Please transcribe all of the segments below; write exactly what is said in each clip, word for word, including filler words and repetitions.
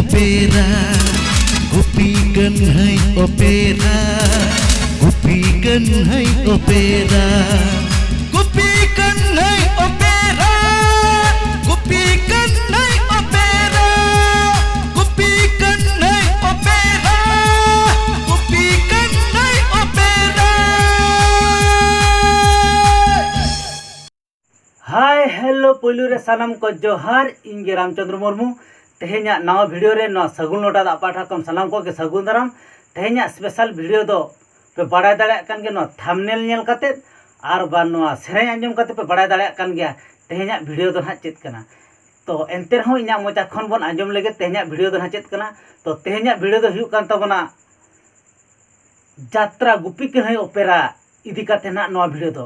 Opera, ᱜᱩᱯᱤ ᱠᱟᱹᱱᱦᱟᱹᱭ opera, ᱜᱩᱯᱤ ᱠᱟᱹᱱᱦᱟᱹᱭ opera, ᱜᱩᱯᱤ ᱠᱟᱹᱱᱦᱟᱹᱭ opera, ᱜᱩᱯᱤ ᱠᱟᱹᱱᱦᱟᱹᱭ opera, ᱜᱩᱯᱤ ᱠᱟᱹᱱᱦᱟᱹᱭ opera, ᱜᱩᱯᱤ ᱠᱟᱹᱱᱦᱟᱹᱭ opera᱾ ᱦᱟᱭ ᱦᱮᱞᱳ, ᱯᱳᱭᱞᱳ ᱨᱮ ᱥᱟᱱᱟᱢ ᱠᱚ ᱡᱚᱦᱟᱨ, ᱤᱧ ᱜᱮ ᱨᱟᱢᱪᱚᱸᱫᱽᱨᱚ ᱢᱩᱨᱢᱩ᱾ ᱛᱮᱦᱮᱧᱟᱜ ᱱᱟᱣᱟ ᱵᱷᱤᱰᱤᱭᱳ ᱨᱮ ᱱᱚᱣᱟ ᱥᱟᱹᱜᱩᱱ ᱞᱚᱴᱟ ᱫᱟᱜ ᱯᱟᱦᱴᱟ ᱠᱷᱚᱱ ᱥᱟᱱᱟᱢ ᱠᱚᱜᱮ ᱥᱟᱹᱜᱩᱱ ᱫᱟᱨᱟᱢ᱾ ᱛᱮᱦᱮᱧᱟᱜ ᱥᱯᱮᱥᱟᱞ ᱵᱷᱤᱰᱤᱭᱳ ᱫᱚ ᱯᱮ ᱵᱟᱲᱟᱭ ᱫᱟᱲᱮᱭᱟᱜ ᱠᱟᱱ ᱜᱮᱭᱟ, ᱱᱚᱣᱟ ᱛᱷᱟᱢᱵᱽᱱᱮᱞ ᱧᱮᱞ ᱠᱟᱛᱮᱫ ᱟᱨ ᱵᱟᱝ ᱱᱚᱣᱟ ᱥᱮᱨᱮᱧ ᱟᱸᱡᱚᱢ ᱠᱟᱛᱮᱫ ᱯᱮ ᱵᱟᱲᱟᱭ ᱫᱟᱲᱮᱭᱟᱜ ᱠᱟᱱ ᱜᱮᱭᱟ ᱛᱮᱦᱮᱧᱟᱜ ᱵᱷᱤᱰᱤᱭᱳ ᱫᱚ ᱱᱟᱦᱟᱜ ᱪᱮᱫ ᱠᱟᱱᱟ᱾ ᱛᱚ ᱮᱱᱛᱮ ᱨᱮᱦᱚᱸ ᱤᱧᱟᱹᱜ ᱢᱚᱪᱟ ᱠᱷᱚᱱ ᱵᱚᱱ ᱟᱸᱡᱚᱢ ᱞᱮᱜᱮ ᱛᱮᱦᱮᱧᱟᱜ ᱵᱷᱤᱰᱤᱭᱳ ᱫᱚ ᱱᱟᱦᱟᱜ ᱪᱮᱫ ᱠᱟᱱᱟ᱾ ᱛᱚ ᱛᱮᱦᱮᱧᱟᱜ ᱵᱷᱤᱰᱤᱭᱳ ᱫᱚ ᱦᱩᱭᱩᱜ ᱠᱟᱱ ᱛᱟᱵᱚᱱᱟ ᱡᱟᱛᱨᱟ ᱜᱩᱯᱤ ᱠᱟᱹᱱᱦᱟᱹᱭ ᱚᱯᱮᱨᱟ ᱤᱫᱤ ᱠᱟᱛᱮ ᱱᱟᱦᱟᱜ ᱱᱚᱣᱟ ᱵᱷᱤᱰᱤᱭᱳ ᱫᱚ᱾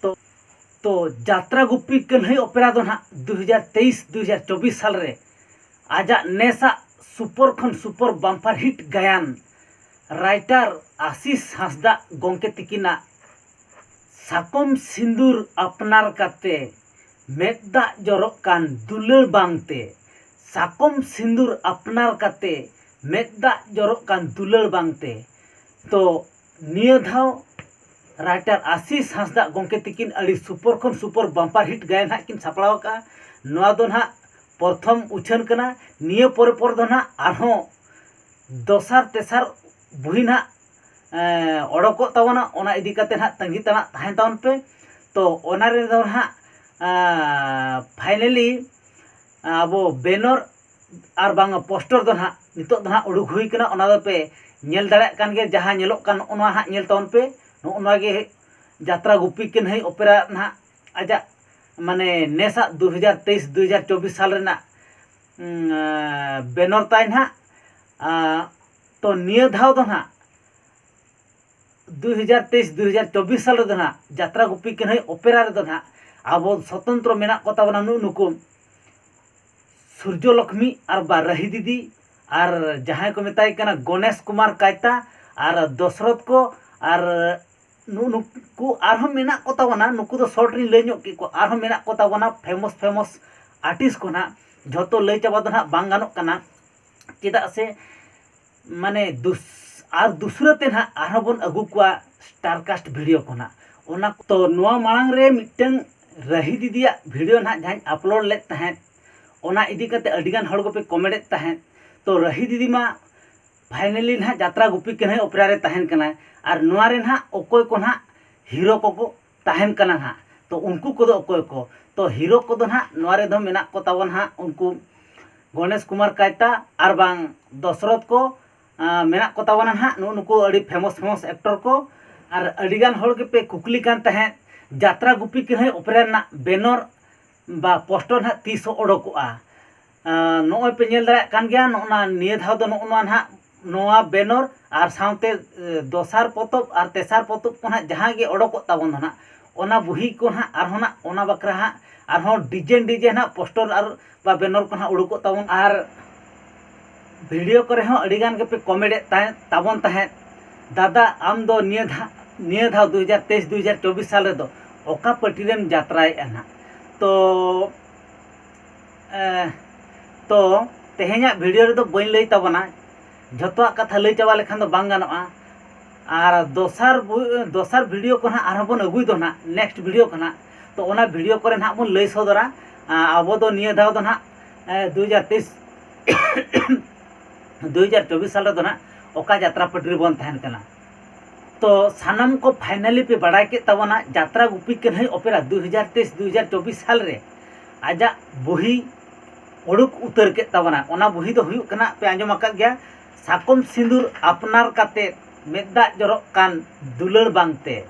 ᱛᱚ ᱛᱚ ᱡᱟᱛᱨᱟ ᱜᱩᱯᱤ ᱠᱟᱹᱱᱦᱟᱹᱭ ᱚᱯᱮᱨᱟ ᱫᱚ ᱱᱟᱦᱟᱜ ᱫᱩ ᱦᱟᱡᱟᱨ ᱛᱮᱭᱤᱥ ᱫᱩ ᱦᱟᱡᱟᱨ ᱪᱚᱵᱵᱤᱥ ᱥᱟᱞ ᱨᱮ ᱟᱡᱟᱜ ᱱᱮᱥᱟᱜ ᱥᱩᱯᱚᱨ ᱠᱷᱚᱱ ᱥᱩᱯᱚᱨ ᱵᱟᱢᱯᱟᱨ ᱦᱤᱴ ᱜᱟᱭᱟᱱ ᱨᱟᱭᱴᱟᱨ ᱟᱥᱤᱥ ᱦᱟᱸᱥᱫᱟᱜ ᱜᱚᱢᱠᱮ ᱛᱤᱠᱤᱱᱟᱜ ᱥᱟᱠᱚᱢ ᱥᱤᱸᱫᱩᱨ ᱟᱯᱱᱟᱨ ᱠᱟᱛᱮ ᱢᱮᱫ ᱫᱟᱜ ᱡᱚᱨᱚᱜ ᱠᱟᱱ ᱫᱩᱞᱟᱹᱲ ᱵᱟᱝᱛᱮ, ᱥᱟᱠᱚᱢ ᱥᱤᱸᱫᱩᱨ ᱟᱯᱱᱟᱨ ᱠᱟᱛᱮ ᱢᱮᱫ ᱫᱟᱜ ᱡᱚᱨᱚᱜ ᱠᱟᱱ ᱫᱩᱞᱟᱹᱲ ᱵᱟᱝᱛᱮ᱾ ᱛᱚ ᱱᱤᱭᱟᱹ ᱫᱷᱟᱣ ᱨᱟᱭᱴᱟᱨ ᱟᱥᱤᱥ ᱦᱟᱸᱥᱫᱟᱜ ᱜᱚᱢᱠᱮ ᱛᱤᱠᱤᱱ ᱟᱹᱰᱤ ᱥᱩᱯᱚᱨ ᱠᱷᱚᱱ ᱥᱩᱯᱚᱨ ᱵᱟᱢᱯᱟᱨ ᱦᱤᱴ ᱜᱟᱭᱟᱱ ᱦᱟᱸᱜ ᱠᱤᱱ ᱥᱟᱯᱲᱟᱣ ᱟᱠᱟᱫᱼᱟ᱾ ᱱᱚᱣᱟ ᱫᱚ ᱱᱟᱦᱟᱜ ᱯᱨᱚᱛᱷᱚᱢ ᱩᱪᱷᱟᱹᱱ ᱠᱟᱱᱟ᱾ ᱱᱤᱭᱟᱹ ᱯᱚᱨᱮ ᱯᱚᱨᱮ ᱫᱚ ᱱᱟᱦᱟᱜ ᱟᱨᱦᱚᱸ ᱫᱚᱥᱟᱨ ᱛᱮᱥᱟᱨ ᱵᱩᱦᱤ ᱱᱟᱦᱟᱜ ᱮᱸ, ᱚᱰᱚᱠᱚᱜ ᱛᱟᱵᱚᱱᱟ᱾ ᱚᱱᱟ ᱤᱫᱤ ᱠᱟᱛᱮ ᱱᱟᱦᱟᱜ ᱛᱟᱺᱜᱤ ᱛᱟᱲᱟᱜ ᱛᱟᱦᱮᱱ ᱛᱟᱵᱚᱱ ᱯᱮ᱾ ᱛᱚ ᱚᱱᱟ ᱨᱮᱫᱚ ᱱᱟᱦᱟᱜ ᱯᱷᱟᱭᱱᱟᱞᱤ ᱟᱵᱚ ᱵᱮᱱᱚᱨ ᱟᱨ ᱵᱟᱝ ᱯᱳᱥᱴᱟᱨ ᱫᱚ ᱱᱟᱦᱟᱜ ᱱᱤᱛᱚᱜ ᱫᱚ ᱱᱟᱦᱟᱜ ᱩᱰᱩᱠ ᱦᱩᱭ ᱠᱟᱱᱟ᱾ ᱚᱱᱟ ᱫᱚ ᱯᱮ ᱧᱮᱞ ᱫᱟᱲᱮᱭᱟᱜ ᱠᱟᱱ ᱜᱮᱭᱟ᱾ ᱡᱟᱦᱟᱸ ᱧᱮᱞᱚᱜ ᱠᱟᱱ ᱱᱚᱜᱼᱚ ᱱᱚᱣᱟ ᱦᱟᱸᱜ ᱧᱮᱞ ᱛᱟᱵᱚᱱ ᱯᱮ᱾ ᱱᱚᱜᱼᱚ ᱱᱚᱣᱟ ᱜᱮ ᱡᱟᱛᱨᱟ ᱜᱩᱯᱤ ᱠᱟᱹᱱᱦᱟᱹᱭ ᱚᱯᱮᱨᱟ ᱱᱟᱦᱟᱜ ᱟᱡᱟᱜ ᱢᱟᱱᱮ ᱱᱮᱥᱟᱜ ᱫᱩ ᱦᱟᱡᱟᱨ ᱛᱮᱭᱤᱥ ᱫᱩ ᱦᱟᱡᱟᱨ ᱪᱚᱵᱵᱤᱥ ᱥᱟᱞ ᱨᱮᱱᱟᱜ ᱩᱸ, ᱵᱮᱱᱚᱨ ᱛᱟᱭ ᱱᱟᱦᱟᱜ᱾ ᱟᱸ, ᱛᱚ ᱱᱤᱭᱟᱹ ᱫᱷᱟᱣ ᱫᱚ ᱱᱟᱦᱟᱜ ᱫᱩ ᱦᱟᱡᱟᱨ ᱛᱮᱭᱤᱥ ᱫᱩ ᱦᱟᱡᱟᱨ ᱪᱚᱵᱵᱤᱥ ᱥᱟᱞ ᱨᱮᱫᱚ ᱱᱟᱦᱟᱜ ᱡᱟᱛᱨᱟ ᱜᱩᱯᱤ ᱠᱟᱹᱱᱦᱟᱹᱭ ᱚᱯᱮᱨᱟ ᱨᱮᱫᱚ ᱱᱟᱦᱟᱜ ᱟᱵᱚ ᱥᱚᱛᱚᱱᱛᱨᱚ ᱢᱮᱱᱟᱜ ᱠᱚ ᱛᱟᱵᱚᱱᱟ ᱱᱩᱜ ᱱᱩᱠᱩ ᱥᱩᱨᱡᱚ ᱞᱚᱠᱷᱢᱤ ᱟᱨ ᱵᱟ ᱨᱟᱦᱤ ᱫᱤᱫᱤ ᱟᱨ ᱡᱟᱦᱟᱸᱭ ᱠᱚ ᱢᱮᱛᱟᱭ ᱠᱟᱱᱟ ᱜᱚᱱᱮᱥ ᱠᱩᱢᱟᱨ ᱠᱟᱭᱛᱟ ᱟᱨ ᱫᱚᱥᱨᱚᱛ ᱠᱚ ᱟᱨ ᱱᱩᱜ ᱱᱩᱠᱩ ᱟᱨᱦᱚᱸ ᱢᱮᱱᱟᱜ ᱠᱚ ᱛᱟᱵᱚᱱᱟ᱾ ᱱᱩᱠᱩ ᱫᱚ ᱥᱚᱨᱴ ᱨᱤᱧ ᱞᱟᱹᱭ ᱧᱚᱜ ᱠᱮᱫ ᱠᱚᱣᱟ᱾ ᱟᱨᱦᱚᱸ ᱢᱮᱱᱟᱜ ᱠᱚ ᱛᱟᱵᱚᱱᱟ ᱯᱷᱮᱢᱚᱥ ᱯᱷᱮᱢᱚᱥ ᱟᱨᱴᱤᱥᱴ ᱠᱚ ᱱᱟᱦᱟᱜ, ᱡᱷᱚᱛᱚ ᱞᱟᱹᱭ ᱪᱟᱵᱟ ᱫᱚ ᱱᱟᱦᱟᱜ ᱵᱟᱝ ᱜᱟᱱᱚᱜ ᱠᱟᱱᱟ᱾ ᱪᱮᱫᱟᱜ ᱥᱮ ᱢᱟᱱᱮ ᱫᱩᱥ ᱟᱨ ᱫᱩᱥᱨᱟᱹ ᱛᱮ ᱱᱟᱦᱟᱜ ᱟᱨᱦᱚᱸ ᱵᱚᱱ ᱟᱹᱜᱩ ᱠᱚᱣᱟ ᱥᱴᱟᱨ ᱠᱟᱥᱴ ᱵᱷᱤᱰᱤᱭᱳ ᱠᱚ ᱱᱟᱦᱟᱜ᱾ ᱚᱱᱟ ᱛᱚ ᱱᱚᱣᱟ ᱢᱟᱲᱟᱝ ᱨᱮ ᱢᱤᱫᱴᱟᱝ ᱨᱟᱹᱦᱤ ᱫᱤᱫᱤᱭᱟᱜ ᱵᱷᱤᱰᱤᱭᱳ ᱱᱟᱦᱟᱜ ᱡᱟᱦᱟᱸᱧ ᱟᱯᱞᱳᱰ ᱞᱮᱫ ᱛᱟᱦᱮᱸᱫ, ᱚᱱᱟ ᱤᱫᱤ ᱠᱟᱛᱮ ᱟᱹᱰᱤᱜᱟᱱ ᱦᱚᱲ ᱠᱚᱯᱮ ᱠᱚᱢᱮᱱᱴ ᱮᱫ ᱛᱟᱦᱮᱸᱫ᱾ ᱛᱚ ᱨᱟᱹᱦᱤ ᱫᱤᱫᱤ ᱢᱟ ᱯᱷᱟᱭᱱᱟᱞᱤ ᱱᱟᱦᱟᱜ ᱡᱟᱛᱨᱟ ᱜᱩᱯᱤ ᱠᱟᱹᱱᱦᱟᱹᱭ ᱚᱯᱮᱨᱟ ᱨᱮ ᱛᱟᱦᱮᱱ ᱠᱟᱱᱟᱭ᱾ ᱟᱨ ᱱᱚᱣᱟ ᱨᱮ ᱱᱟᱦᱟᱜ ᱚᱠᱚᱭ ᱠᱚ ᱱᱟᱦᱟᱜ ᱦᱤᱨᱳ ᱠᱚᱠᱚ ᱛᱟᱦᱮᱱ ᱠᱟᱱᱟ ᱱᱟᱦᱟᱜ᱾ ᱛᱚ ᱩᱱᱠᱩ ᱠᱚᱫᱚ ᱚᱠᱚᱭ ᱠᱚ? ᱛᱚ ᱦᱤᱨᱳ ᱠᱚᱫᱚ ᱱᱟᱦᱟᱜ ᱱᱚᱣᱟ ᱨᱮᱫᱚ ᱢᱮᱱᱟᱜ ᱠᱚ ᱛᱟᱵᱚᱱ ᱱᱟᱦᱟᱜ ᱩᱱᱠᱩ ᱜᱚᱱᱮᱥ ᱠᱩᱢᱟᱨ ᱠᱟᱭᱛᱟ ᱟᱨ ᱵᱟᱝ ᱫᱚᱥᱨᱚᱛ ᱠᱚ, ᱟᱸ, ᱢᱮᱱᱟᱜ ᱠᱚ ᱛᱟᱵᱚᱱᱟ ᱱᱟᱦᱟᱜ ᱱᱩᱜᱼᱩ ᱱᱩᱠᱩ ᱟᱹᱰᱤ ᱯᱷᱮᱢᱟᱥ ᱯᱷᱮᱢᱟᱥ ᱮᱠᱴᱚᱨ ᱠᱚ᱾ ᱟᱨ ᱟᱹᱰᱤᱜᱟᱱ ᱦᱚᱲ ᱜᱮᱯᱮ ᱠᱩᱠᱞᱤ ᱠᱟᱱ ᱛᱟᱦᱮᱸᱫ ᱡᱟᱛᱨᱟ ᱜᱩᱯᱤ ᱠᱟᱹᱱᱦᱟᱹᱭ ᱚᱯᱮᱨᱟ ᱨᱮᱱᱟᱜ ᱵᱮᱱᱚᱨ ᱵᱟ ᱯᱳᱥᱴᱚᱨ ᱱᱟᱦᱟᱜ ᱛᱤᱥ ᱦᱚᱸ ᱚᱰᱚᱠᱚᱜᱼᱟ᱾ ᱟᱸ, ᱱᱚᱜᱼᱚᱭ ᱯᱮ ᱧᱮᱞ ᱫᱟᱲᱮᱭᱟᱜ ᱠᱟᱱ ᱜᱮᱭᱟ, ᱱᱚᱜᱼᱚ ᱱᱟ ᱱᱤᱭᱟᱹ ᱫᱷᱟᱣ ᱫᱚ ᱱᱚᱜᱼᱚ ᱱᱚᱣᱟ ᱱᱟᱦᱟᱜ ᱱᱚᱣᱟ ᱵᱮᱱᱚᱨ ᱟᱨ ᱥᱟᱶᱛᱮ, ᱮ, ᱫᱚᱥᱟᱨ ᱯᱚᱛᱚᱵ ᱟᱨ ᱛᱮᱥᱟᱨ ᱯᱚᱛᱚᱵ ᱠᱚ ᱱᱟᱦᱟᱜ ᱡᱟᱦᱟᱸ ᱜᱮ ᱚᱰᱚᱠᱚᱜ ᱛᱟᱵᱚᱱ ᱫᱚ ᱱᱟᱦᱟᱜ, ᱚᱱᱟ ᱵᱩᱦᱤ ᱠᱚ ᱱᱟᱦᱟᱜ ᱟᱨᱦᱚᱸ ᱱᱟᱜ ᱚᱱᱟ ᱵᱟᱠᱷᱨᱟ ᱦᱟᱸᱜ ᱟᱨᱦᱚᱸ ᱰᱤᱡᱟᱭᱤᱱ ᱰᱤᱡᱟᱭᱤᱱ ᱦᱟᱸᱜ ᱯᱳᱥᱴᱚᱨ ᱟᱨ ᱵᱟ ᱵᱮᱱᱚᱨ ᱠᱚ ᱱᱟᱦᱟᱜ ᱩᱰᱩᱠᱚᱜ ᱛᱟᱵᱚᱱ᱾ ᱟᱨ ᱵᱷᱤᱰᱤᱭᱳ ᱠᱚᱨᱮ ᱦᱚᱸ ᱟᱹᱰᱤ ᱜᱟᱱ ᱜᱮᱯᱮ ᱠᱚᱢᱮᱱᱴ ᱮᱫ ᱛᱟᱦᱮᱸᱫ ᱛᱟᱵᱚᱱ ᱛᱟᱦᱮᱸᱫ, "ᱫᱟᱫᱟ, ᱟᱢ ᱫᱚ ᱱᱤᱭᱟᱹ ᱫᱷᱟ-, ᱱᱤᱭᱟᱹ ᱫᱷᱟᱣ ᱫᱩ ᱦᱟᱡᱟᱨ ᱛᱮᱭᱤᱥ ᱫᱩ ᱦᱟᱡᱟᱨ ᱪᱚᱵᱵᱤᱥ ᱥᱟᱞ ᱨᱮᱫᱚ ᱚᱠᱟ ᱯᱟᱹᱴᱤ ᱨᱮᱢ ᱡᱟᱛᱨᱟᱭᱮᱫᱼᱟ ᱱᱟᱦᱟᱜ?" ᱛᱚ ᱮ, ᱛᱚ ᱛᱮᱦᱮᱧᱟᱜ ᱵᱷᱤᱰᱤᱭᱳ ᱨᱮᱫᱚ ᱵᱟᱹᱧ ᱞᱟᱹᱭ ᱛᱟᱵᱚᱱᱟ, ᱡᱷᱚᱛᱚᱣᱟᱜ ᱠᱟᱛᱷᱟ ᱞᱟᱹᱭ ᱪᱟᱵᱟ ᱞᱮᱠᱷᱟᱱ ᱫᱚ ᱵᱟᱝ ᱜᱟᱱᱚᱜᱼᱟ᱾ ᱟᱨ ᱫᱚᱥᱟᱨ ᱵᱩ-, ᱫᱚᱥᱟᱨ ᱵᱷᱤᱰᱤᱭᱳ ᱠᱚ ᱱᱟᱦᱟᱜ ᱟᱨᱦᱚᱸ ᱵᱚᱱ ᱟᱹᱜᱩᱭ ᱫᱚ ᱱᱟᱦᱟᱜ, ᱱᱮᱠᱥᱴ ᱵᱷᱤᱰᱤᱭᱳ ᱠᱚ ᱱᱟᱦᱟᱜ᱾ ᱛᱚ ᱚᱱᱟ ᱵᱷᱤᱰᱤᱭᱳ ᱠᱚᱨᱮ ᱱᱟᱦᱟᱜ ᱵᱚᱱ ᱞᱟᱹᱭ ᱥᱚᱫᱚᱨᱟ᱾ ᱟ, ᱟᱵᱚ ᱫᱚ ᱱᱤᱭᱟᱹ ᱫᱷᱟᱣ ᱫᱚ ᱱᱟᱦᱟᱜ, ᱮ, ᱫᱩ ᱦᱟᱡᱟᱨ ᱛᱮᱭᱤᱥ, ᱫᱩ ᱦᱟᱡᱟᱨ ᱪᱚᱵᱵᱤᱥ ᱥᱟᱞ ᱨᱮᱫᱚ ᱱᱟᱦᱟᱜ ᱚᱠᱟ ᱡᱟᱛᱨᱟ ᱯᱟᱹᱴᱤ ᱨᱮᱵᱚᱱ ᱛᱟᱦᱮᱱ ᱠᱟᱱᱟ᱾ ᱛᱚ ᱥᱟᱱᱟᱢ ᱠᱚ ᱯᱷᱟᱭᱱᱟᱞᱤ ᱯᱮ ᱵᱟᱲᱟᱭ ᱠᱮᱫ ᱛᱟᱵᱚᱱᱟ, ᱡᱟᱛᱨᱟ ᱜᱩᱯᱤ ᱠᱟᱹᱱᱦᱟᱹᱭ ᱚᱯᱮᱨᱟ ᱫᱩ ᱦᱟᱡᱟᱨ ᱛᱮᱭᱤᱥ ᱫᱩ ᱦᱟᱡᱟᱨ ᱪᱚᱵᱵᱤᱥ ᱥᱟᱞ ᱨᱮ ᱟᱡᱟᱜ ᱵᱩᱦᱤ ᱩᱰᱩᱠ ᱩᱛᱟᱹᱨ ᱠᱮᱫ ᱛᱟᱵᱚᱱᱟ᱾ ᱚᱱᱟ ᱵᱩᱦᱤ ᱫᱚ ᱦᱩᱭᱩᱜ ᱠᱟᱱᱟ, ᱯᱮ ᱟᱸᱡᱚᱢ ᱟᱠᱟᱫ ᱜᱮᱭᱟ, ᱥᱟᱠᱚᱢ ᱥᱤᱸᱫᱩᱨ ᱟᱯᱱᱟᱨ ᱠᱟᱛᱮ ᱢᱮᱫ ᱫᱟᱜ ᱡᱚᱨᱚᱜ ᱠᱟᱱ ᱫᱩᱞᱟᱹᱲ ᱵᱟᱝᱛᱮ᱾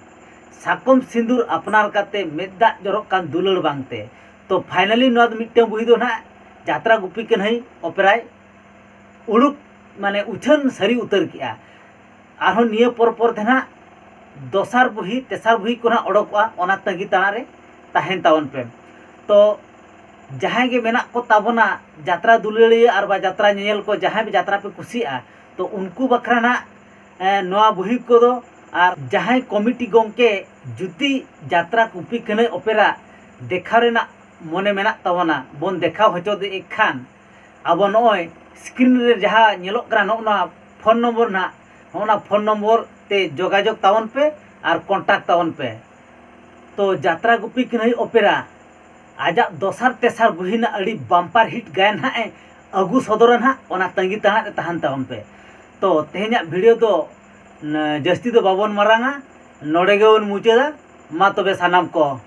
ᱥᱟᱠᱚᱢ ᱥᱤᱸᱫᱩᱨ ᱟᱯᱱᱟᱨ ᱠᱟᱛᱮ ᱢᱮᱫ ᱫᱟᱜ ᱡᱚᱨᱚᱜ ᱠᱟᱱ ᱫᱩᱞᱟᱹᱲ ᱵᱟᱝᱛᱮ᱾ ᱛᱚ ᱯᱷᱟᱭᱱᱟᱞᱤ ᱱᱚᱣᱟ ᱫᱚ ᱢᱤᱫᱴᱟᱝ ᱵᱩᱦᱤ ᱫᱚ ᱱᱟᱦᱟᱜ ᱡᱟᱛᱨᱟ ᱜᱩᱯᱤ ᱠᱟᱹᱱᱦᱟᱹᱭ ᱚᱯᱮᱨᱟᱭ ᱩᱰᱩᱠ, ᱢᱟᱱᱮ ᱩᱪᱷᱟᱹᱱ ᱥᱟᱹᱨᱤ ᱩᱛᱟᱹᱨ ᱠᱮᱜᱼᱟ᱾ ᱟᱨᱦᱚᱸ ᱱᱤᱭᱟᱹ ᱯᱚᱨ ᱯᱚᱨ ᱛᱮ ᱱᱟᱦᱟᱜ ᱫᱚᱥᱟᱨ ᱵᱩᱦᱤ, ᱛᱮᱥᱟᱨ ᱵᱩᱦᱤ ᱠᱚ ᱱᱟᱦᱟᱜ ᱚᱰᱚᱠᱚᱜᱼᱟ, ᱚᱱᱟ ᱛᱟᱺᱜᱤ ᱛᱟᱲᱟ ᱨᱮ ᱛᱟᱦᱮᱱ ᱛᱟᱵᱚᱱ ᱯᱮ᱾ ᱛᱚ ᱡᱟᱦᱟᱸᱭ ᱜᱮ ᱢᱮᱱᱟᱜ ᱠᱚ ᱛᱟᱵᱚᱱᱟ ᱡᱟᱛᱨᱟ ᱫᱩᱞᱟᱹᱲᱤᱭᱟᱹ ᱟᱨ ᱵᱟ ᱡᱟᱛᱨᱟ ᱧᱮᱧᱮᱞ ᱠᱚ, ᱡᱟᱦᱟᱸᱭ ᱵᱚ ᱡᱟᱛᱨᱟ ᱯᱮ ᱠᱩᱥᱤᱭᱟᱜᱼᱟ, ᱛᱚ ᱩᱱᱠᱩ ᱵᱟᱠᱷᱨᱟ ᱱᱟᱦᱟᱜ, ᱮ, ᱱᱚᱣᱟ ᱵᱩᱦᱤ ᱠᱚᱫᱚ, ᱟᱨ ᱡᱟᱦᱟᱸᱭ ᱠᱚᱢᱤᱴᱤ ᱜᱚᱢᱠᱮ ᱡᱩᱫᱤ ᱡᱟᱛᱨᱟ ᱜᱩᱯᱤ ᱠᱟᱹᱱᱦᱟᱹᱭ ᱚᱯᱮᱨᱟ ᱫᱮᱠᱷᱟᱣ ᱨᱮᱱᱟᱜ ᱢᱚᱱᱮ ᱢᱮᱱᱟᱜ ᱛᱟᱵᱚᱱᱟ, ᱵᱚᱱ ᱫᱮᱠᱷᱟᱣ ᱦᱚᱪᱚ ᱫᱮ ᱠᱷᱟᱱ, ᱟᱵᱚ ᱱᱚᱜᱼᱚᱭ screen ᱨᱮ ᱡᱟᱦᱟᱸ ᱧᱮᱞᱚᱜ ᱠᱟᱱᱟ, ᱱᱚᱜᱼᱚ ᱱᱚᱣᱟ phone number ᱱᱟᱦᱟᱜ, ᱱᱚᱜᱼᱚ ᱱᱚᱣᱟ phone number ᱛᱮ ᱡᱳᱜᱟᱡᱳᱜᱽ ᱛᱟᱵᱚᱱ ᱯᱮ ᱟᱨ contact ᱛᱟᱵᱚᱱ ᱯᱮ᱾ ᱛᱚ ᱡᱟᱛᱨᱟ ᱜᱩᱯᱤ ᱠᱟᱹᱱᱟᱹᱭ ᱚᱯᱮᱨᱟ ᱟᱡᱟᱜ ᱫᱚᱥᱟᱨ ᱛᱮᱥᱟᱨ ᱵᱩᱦᱤ ᱨᱮᱱᱟᱜ ᱟᱹᱰᱤ bumper hit ᱜᱟᱭᱟᱱ ᱦᱟᱸᱜ ᱮ ᱟᱹᱜᱩ ᱥᱚᱫᱚᱨᱟ ᱱᱟᱦᱟᱜ, ᱚᱱᱟ ᱛᱟᱺᱜᱤ ᱛᱟᱲᱟᱜ ᱨᱮ ᱛᱟᱦᱮᱱ ᱛᱟᱵᱚᱱ ᱯᱮ᱾ ᱛᱚ ᱛᱮᱦᱮᱧᱟᱜ video ᱫᱚ ᱡᱟᱹᱥᱛᱤ ᱫᱚ ᱵᱟᱵᱚᱱ ᱢᱟᱨᱟᱝᱟ, ᱱᱚᱰᱮ ᱜᱮᱵᱚᱱ ᱢᱩᱪᱟᱹᱫᱟ᱾ ᱢᱟ ᱛᱚᱵᱮ ᱥᱟᱱᱟᱢ ᱠᱚ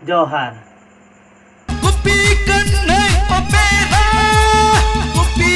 ᱡᱚᱦᱟᱨ᱾ ᱜᱩᱯᱤ ᱠᱟᱹᱱᱟᱹᱭ ᱚᱯᱮᱨᱟ, ᱜᱩᱯᱤ